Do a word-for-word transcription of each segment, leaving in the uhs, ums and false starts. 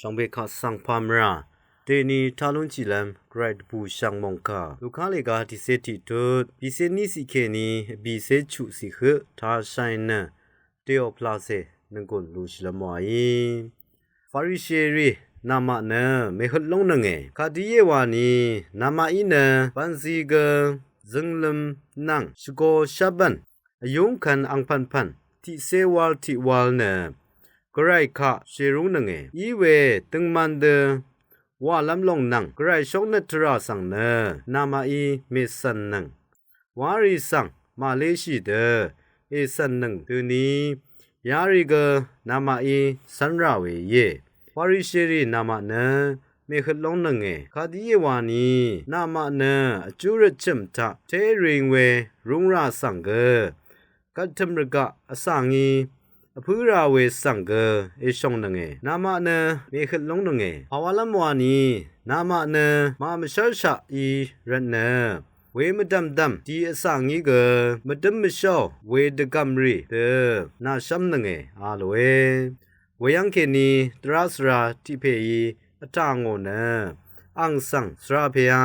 Shvngbe kaq svng pà mvrà dèni tá lún tiqlv́m gvray dvbùshv̀ng mòngkà Luka lèga tiqcé tiqtut bìcé ní ciq kèní vbìcé chuq ciq høq tashai nø dèò pvlacè nònggùn lushìlv́m wàí. Farisherì namaq nø mèhøt lóngnønge. Kadø íe wani namaqí nø banzi gø zøngløm nvng shvgo shvbv̀n vyúngkvn angpv̀npv̀n tiqcé wal tiq wal nø gvray kaq shèrúngnønge. Iwe døngman dø wàlv́m lòng nvng gvray shóngnøt tvrà svng nø namaqí mècv̀nnøng. Warì svng màléshì dø ècv̀nnøng døni yarì gø namaqí cv́nrà we íe. Farisherì namaq nø mèhøt lóngnønge. Kadø íe wani namaq nø vjú røtchø̀m taq té ring we rúngrà svng gø gvttø̀m rvgaq vsv̀ngí vpǿ ra we svng gø èshòngnønge. Namaq nø mèhøt lóngnønge. Pàwálv́m wani namaq nø màmvshv́rshaq í rvtnø wemvdv̀mdv̀m di vsv̀ngí gø mvdǿm mvshóò we dvgv̀mrì dø nàshv́mnønge a lòe. Weyv́ng kèní dvrá svra tiq pèí vtà ngò nø ang svng svra pèá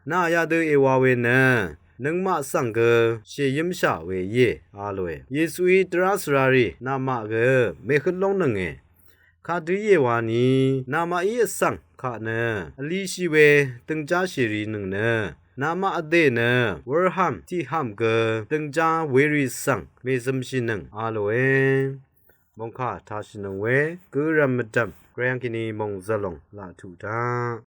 nà yadø èwa we nø nøngmaq svng gø shèyǿmshà we íe a lòe. Yesuí dvrá svrarì namaq gø mèhøt lóngnønge. Kadø íe wani namaqí vsv̀ng kaq nø vlishì we døngjá shèrinøng nø namaq vdè nø wurhàm tiqhàm gø døngjá werì svng mèzømshìnøng a lòe. Mòngkà tashìnøng we gø rv̀m mvdv̀m gvray yv́ng kèní mòngzvlòng laq tuq taq.